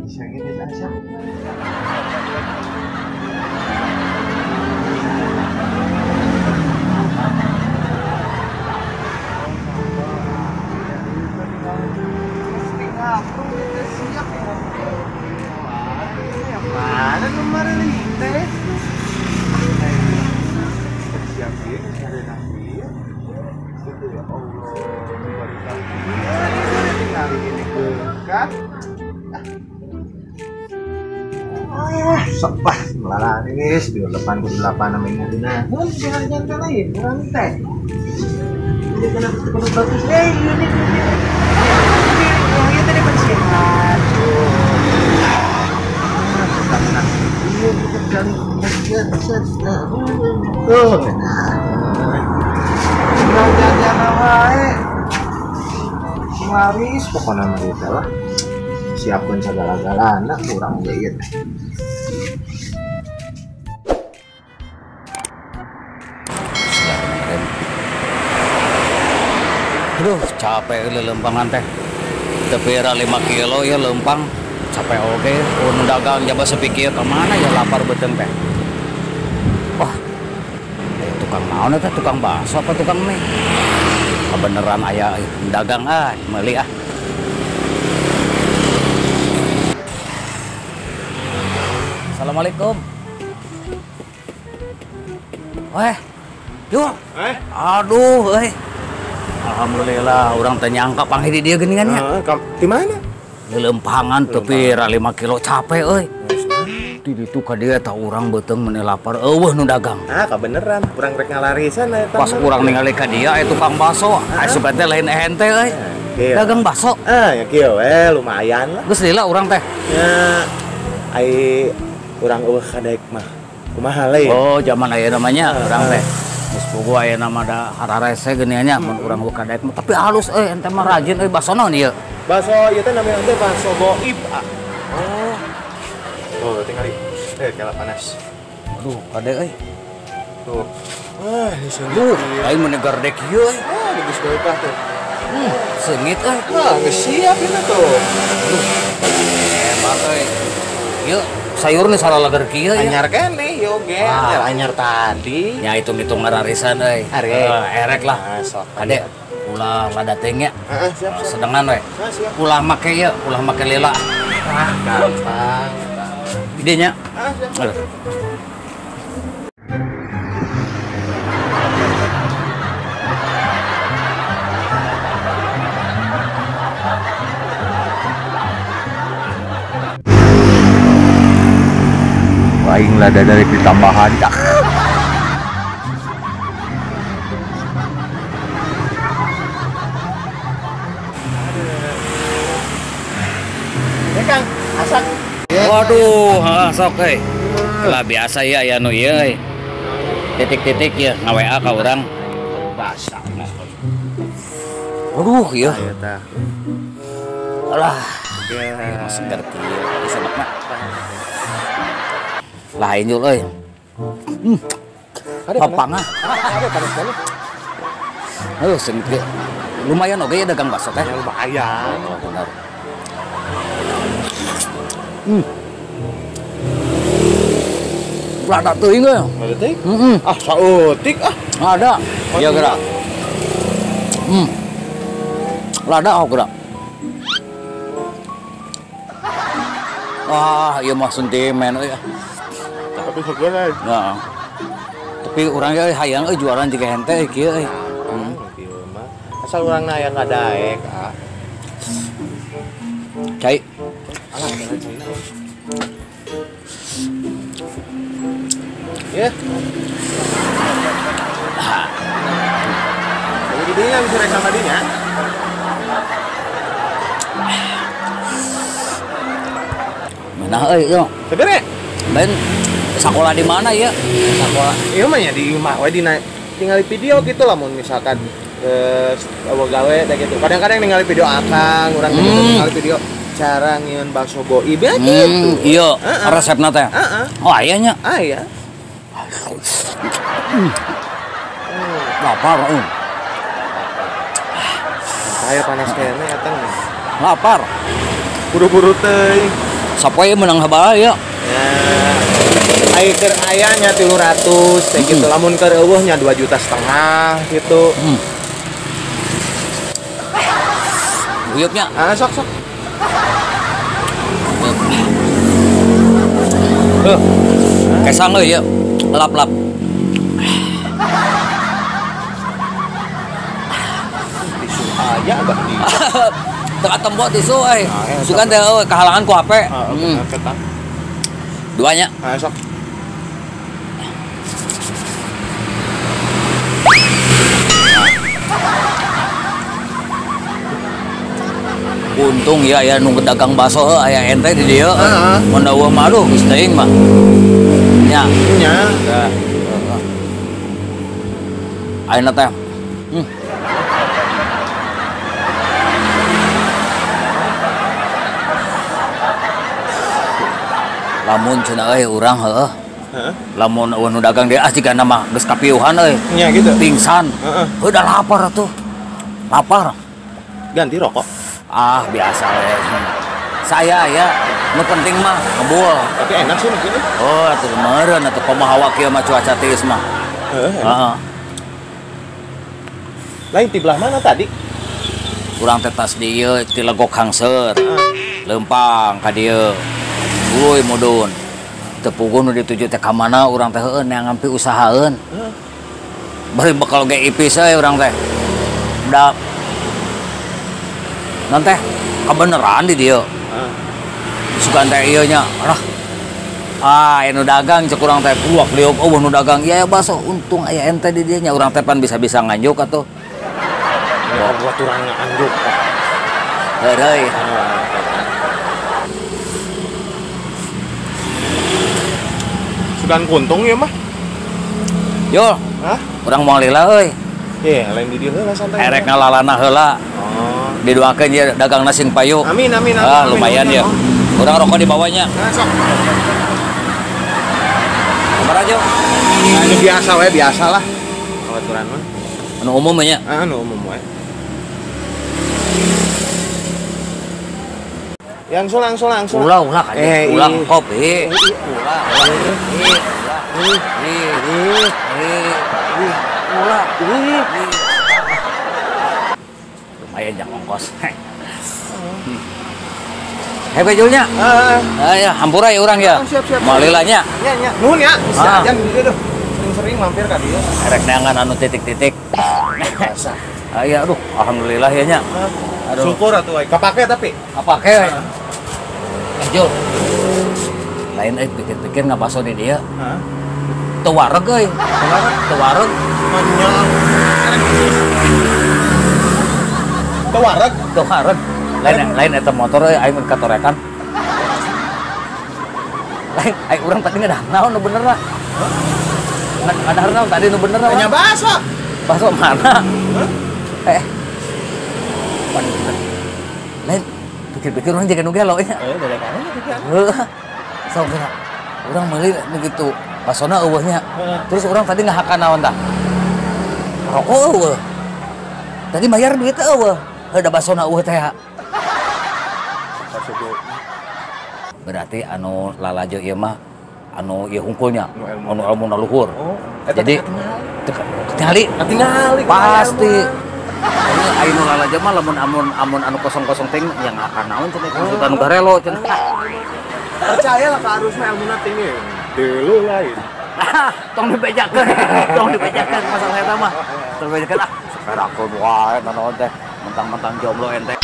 Sengit geus asak. Mana nomor teh? Siap ya, ada nanti. Itu ya Allah, tinggal ini ke. Oh, sepah melarang ini di 88 namanya dina. Mun jangan-jangan lain, urang teh. Jadi kenapa perlu bagus? Ini. Ieu teh bersihan. Tuh. Jajan wae. Maris pokona mah eta lah. Siapkeun sagala-galana urang ge ieu teh. Aduh, capek lelempangan teh. Teu pira 5 kilo ya lempang. Capek oge, nu dagang jaba sepi kieu ka mana ya lapar beuteung teh. Wah. Tukang naon eta, tukang bakso apa tukang mie? Kebeneran aya dagang ah, meuli ah. Assalamualaikum. Weh. Yuk. Aduh, euy. Alhamdulillah, urang teh nyangka panggih di dieu geuningan nya. Heeh, di mana? Lelempangan teu pira 5 kilo capek euy. Di ditu ka dieu eta urang beuteung meuni lapar eueuh nu dagang. Ah, kabeneran, urang rek ngalarisan eta. Pas urang ningali ka dieu aya tukang bakso, asup teh lain ente euy. Dagang bakso. Ah, ya kieu we lumayan lah. Geus lila urang teh. Nya ai urang eueuh kadaek mah. Kumaha lain? Oh, zaman aya namanya urang teh. Geus puguh aya nama da hararese geuningan nya mun urang eueuh kadaek mah. Tapi halus euy ente mah rajin euy bakso naon ieu? Bakso ieu teh namanya teh bakso goib. Oh. Tuh, tinggal kala panas. Aduh, kade euy. Tuh. Ah, seungit. Aing mun gardek ieu euy. Ah, geus berkah tuh. Seungit euy. Ah, geus siap ini tuh. Aduh. Hebat euy. Ieu sayur nih salah lager kieu ya. Anyar keneh ieu oge, anyar tadi. Nya hitung-hitung ngararisan euy. Erek lah. Kade ulah lada teh nya. Heeh, siap, siap. Sedengan we. Ulah make ieu, ulah make lila. Ah, gampang. Idenya. Ah, siap. Aing lada dari ditambahan. Ya Kang, asak. Waduh, sok euy. Lah biasa ya aya nu ieu euy. Titik-titik ya nga-WA ka urang. Basah. Waduh, ieu. Eta. Alah, ya seger kieu sanakna. Lain jul euy. Papangah. Ada panas banget. Aduh, seungit ge. Lumayan oge ya dagang bakso teh. Ya lumayan. Oh, benar. Lada teuing euy. Lada teuing? Heeh. Ah, saeutik ah. Ada. Iya gerak. Lada oh gerak. Wah, ieu mah sentimen euy. Tapi seger euy. Heeh. Tapi urang ge hayang euy jualan jiga hente kieu euy. Kieu mah. Asal urang na aya kadaek ah. Cai. Alah, jalan caina. Ya. Jadi didinya bisa rek sama dinya. Mana euy ieu? Seger ya? Ben sekolah di mana ya? Sekolah. Ieu mah nya di imah we dina tinggal video gitu lah mun misalkan gawe teh gitu. Kadang-kadang ningali video akang, urang gitu ningali video cara ngieun bakso goib ya gitu. Iya, resepna teh. Heeh. Oh, aya nya. Aya. Lapar euy. Saya panas kene eta. Lapar. Buru-buru teuing. Sapoe menang sabaraha ya? Ya. Ai keur aya nya 300 teh gitu. Lamun keur eueuh nya 2,5 juta gitu. Guyupnya. Ah, sok sok. Kesang euy ya. Lap-lap. Tisu aja abah di. Teu tembok tisu euy. Sugan teh euy kahalangan ku HP. Duanya. Ah, sok. Untung ya aya nu dagang bakso aya ente di dieu. Mun eueuh mah aduh geus teuing mah. Nya. Nya. Ayeuna teh. Lamun cenah euy urang heueuh. Lamun eueuh nu dagang deui ah jigana mah geus kapiuhan euy. Nya gitu. Pingsan. Heeh. Heuh da lapar atuh. Lapar. Ganti rokok. Ah biasa we. Saya ya, nu penting mah ngebul. Tapi enak sih mungkin. Oh, atuh meureun atuh kumaha hawa kieu mah cuaca tiis mah. Heeh. Heeh. Lain ti belah mana tadi? Urang teh tas di ieu ti Legok Hangseur. Leumpang ka dieu. Tuluy mudun. Teu puguh nu dituju teh ka mana urang teh heueuh neangan pi usahaeun. Heeh. Bari bekal ge ipis euy urang teh. Da non teh kebeneran di dieu. Sugan teh ieu nya. Alah. Ah, anu dagang cek urang teh luak liuk eueuh nu dagang. Ieu aya bakso untung aya ente di dieu nya urang teh pan bisa-bisa nganjuk atuh. Ya buat urang nganjuk. Heureuy. Sugan kuntung ieu mah. Yo. Hah? Urang moal lila euy. Iya, lain di dieu heula santai. Erek ngalalana heula. Didoakeun ye dagang sing payu. Amin amin amin. Ah, lumayan ya. Urang rokok di bawahnya. Nah, sok. Kamar aja. Nah, ini biasa we, biasa lah. Aturan mah. Anu umum nya. Ah, anu umum we. Yang langsung langsung. Ulah ulah aja. Ulah kopi. Ulah. Ulah. Lumayan jang ongkos. Hebat julnya. Ya, hampura ya urang ya. Siap siap. Malilanya. Nya nya. Nuhun ya. Bisa aja di dieu duh. Sering-sering mampir ka dieu. Erek neangan anu titik-titik. Biasa. Ah iya aduh, alhamdulillah ya nya. Aduh. Syukur atuh euy. Kapake tapi. Kapake we. Jul. Lain euy pikir-pikir ngabaso di dieu. Heeh. Teu wareg euy. Teu wareg. Manya. Teu wareg, teu wareg. Lain lain eta motor euy aing mun katorekan. Lain aing urang tadi ngadahar naon nu bener lah. Ngadahar naon tadi nu bener lah. Nya baso. Baso mana? Hah? Lain pikir-pikir urang jaga nu gelo nya. Eh, balekanna pikiran. Heuh. Sok geura. Urang meuli nu kitu. Basona eueuh nya. Terus urang tadi ngahakan naon tah? Rokok eueuh. Tadi bayar duit eueuh. Heuh da basona eueuh teh. Berarti anu lalajo ieu mah anu ieu hungkulnya, anu ilmu luhur. Oh, jadi katingali, katingali pasti. Ini anu lalajo mah lamun amun amun anu kosong-kosong ting yang akan naon cenah oh. Anu garelo cenah. Percayalah ka arus mah ilmuna tinggi. Dulu lain. Tong dibejakeun, tong dibejakeun masalah eta mah. Tong dibejakeun ah, seperakeun wae naon teh, mentang-mentang jomblo ente.